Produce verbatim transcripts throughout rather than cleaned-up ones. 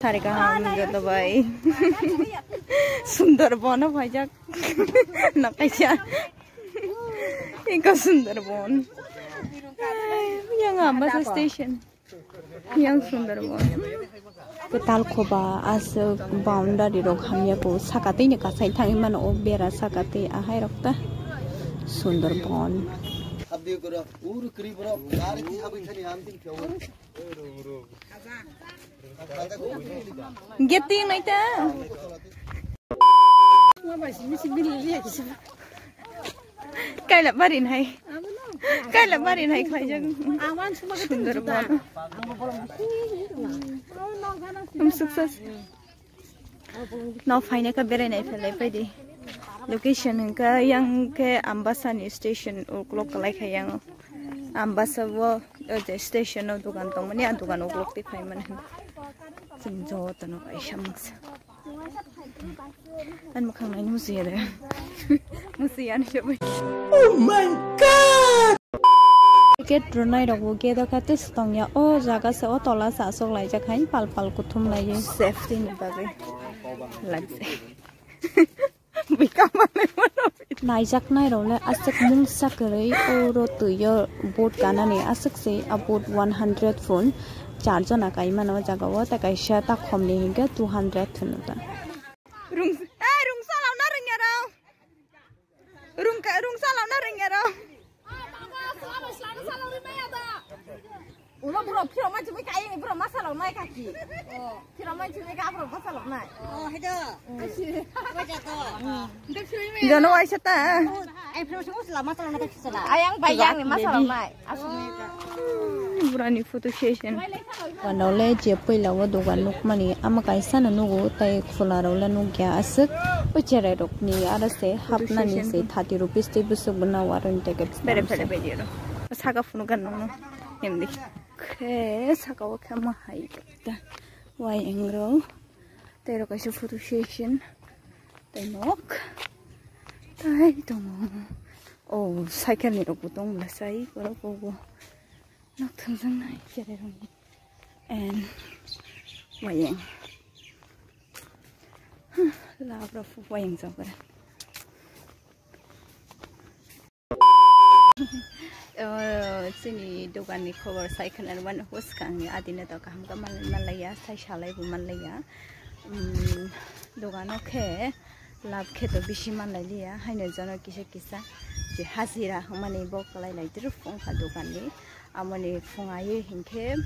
Thari kaham joto bai. Sundar bono phaijak. Nakaisa. Iko Sundar bon. Yang Ambasa station. Yang Sundar bon. Kwtal khoba aswk boundary rok hamya ko saka tei ni kasai thangwi mano o bera saka tei ahai rok ta Sundar bon. Gate ting nai ta. Kaila barin hai. Kaila barin hai khlaijak. Sundar bon. Um, success. No, phaina kha berai nai phelai paidi. Location hwnkha yang khe Ambasa ni station uklok kwlai kha yang. Ambasa o, o je station o dukan tongmani, a dukan uklok twi phai mani. Chwng joto no kaisa mungsa. Ani mwkhang nai musuya de. Musuya ani sabai. Oh my God! Ticket rwnai rok bo gate o kha tei swtong ya. O jaga se o tola se aswk laijak hai pal pal kuthum lai. Safety ni bagwi. Lajak. Bikama le mano. Naijaknai rok le aswk mungsa kwrwi, oro twi o boat kanani aswk se a boat one hundred phone char jona kai mano o jaga o, tei kaisa takhom ni hinkhe two hundred hwno ta. Rung, eh, rung salao na rung ya rao. Rung ka, rung salao na rung ya rao. Ulo bro, phiro ma chumi kai, bro ma salao nai kaki. Phiro ma chumi ka, bro ma salao nai. Oh, hedo. Asi. Apa jatuh? Jono waisa ta. Ai, phiro chumi sala ma salao nai kaki sala. Ayang bayang ni ma salao nai. Asli ka. Burani photo session. Wanole je puila o dogan nukmani ama kaisa no nugo, tai khula rok le nukya aswk. O cherai rok ni aro se hapnani se thirty rupees tei bwswk bwna waroni ticket. Bere bere bere ro. Saka phunu gan nung nung. Himdi. Khe saka o khe ma hai ta. Wai engro. Tei ro kaisa photo session. Tei nok. Tai tongo. Oh, cycle ni rok bo tong bwla sai. Borok bo bo. Nok thwngjak nai cherai rok ni. And wayang. Huh, labra fu wayang jok. Oh, chini dogan ni khobor sai khna mano, bwskang ni adi no to kaham khe man, manlaiya, sai salai bo manlaiya. Um, dogan o khe lab khe to bisi manlai liya, haino jono kisa kisa je hajira hwnmani bo kwlai lai tru phung kha dogan ni. Amoni phung ai hinkhe,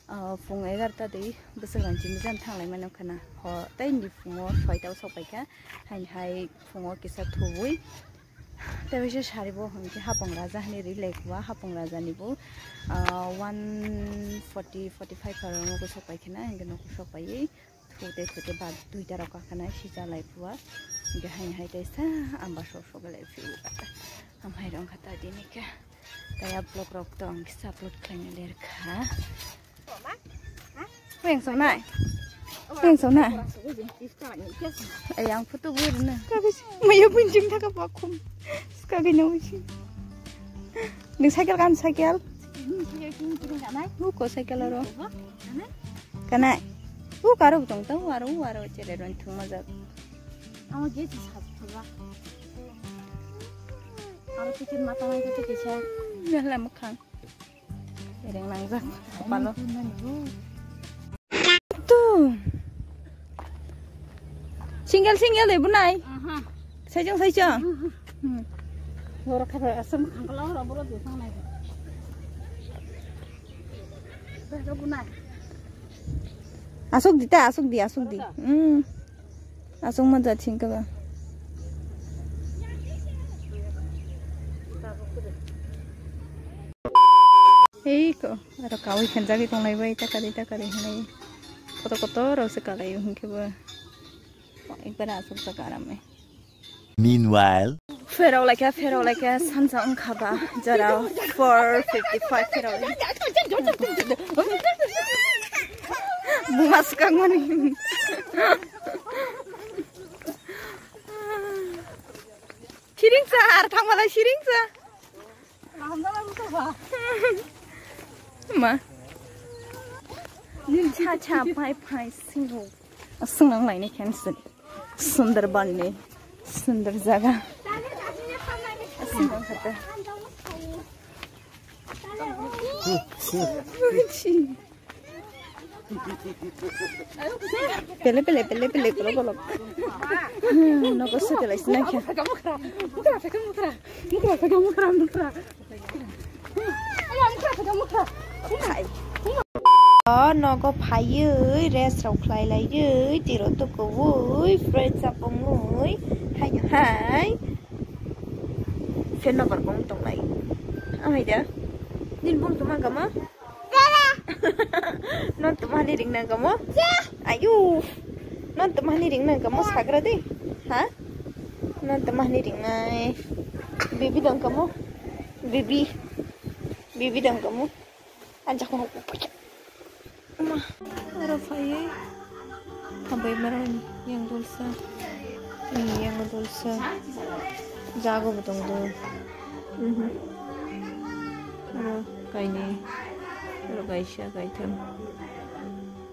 ah, phung egarta dei bwswk rang chini jan thanglai mano khna. Ho, tei ni phungo soita o sok pai kha, haini hai phungo kisa thubui. Tei waisa sari bo hwnkhe hapung raja hinwi ri lai kha, hapung raja ni bo, ah, one forty, forty five aro no sok pai khna, hinkhe no sok pai. Thute thute ba duita rok kakhana sija lai pua. Hinkhe haini hai teisa amba sok sok lai phi. Hamhai rong kha ta dini khe. Tei a vlog rok to ang kisa upload khlaina ler kha. Weng sok nai. Weng sok nai. Ai ang photo bui rwna. Maya bunjing thaka bakhum. Skagi no usi. Ning cycle kan cycle. Buko cycle aro. Kanai. U karo tong tau aro u aro chere ron thung majak. Amo ge chi sa thura. Aro ticket mata nai ticket kisa. Mela makhang. Ereng nangjak palo. Tu. Single single de bunai. Aha. Saijang saijang. Hmm. Borok kha asam khangla ora borok de thangnai. Asuk di ta, asuk di, asuk di. Hmm. Asuk ma jat sing kaba. Hei ko, aro kawi khanjagwi tonglai bai, takari takari hinai. Koto koto rok se kalai hinkhe bo. Ekbar asuk jaka aram e. Meanwhile. Pherok laikha, pherok laikha, sansa wngkha ba, jora four fifty five pherok laikha. Buma swkang mani. Siring sa, ar thangmalai siring sa. Ma. Cha cha phai phai singo. Aswng nang laini khensi. Sundarban ni. Sundar jaga. Aswng nang kha ta. Pele pele pele pele kolo kolo. Hmm, nogo satellite sina kya. O nogo phaiwi rest rok khlai laiwi tiro tukuwi fresh up wngwi hai hai. Fan no barkong tonglai. Amai da. Nini bung tuma gama. Non tumani ring nang kamo? Ayu. Non tumani ring nang kamo sagra de. Ha? Non tumani ring nai. Bibi dong kamo? Bibi. Bibi dong kamo? Anjak mo. Ma. Aro phai. Hambai mara yang dulsa. Yang dulsa. Jago botong do. Mhm. Aro kaini. Aro kaisa kaitham.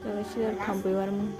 Aro sir khampui warmung.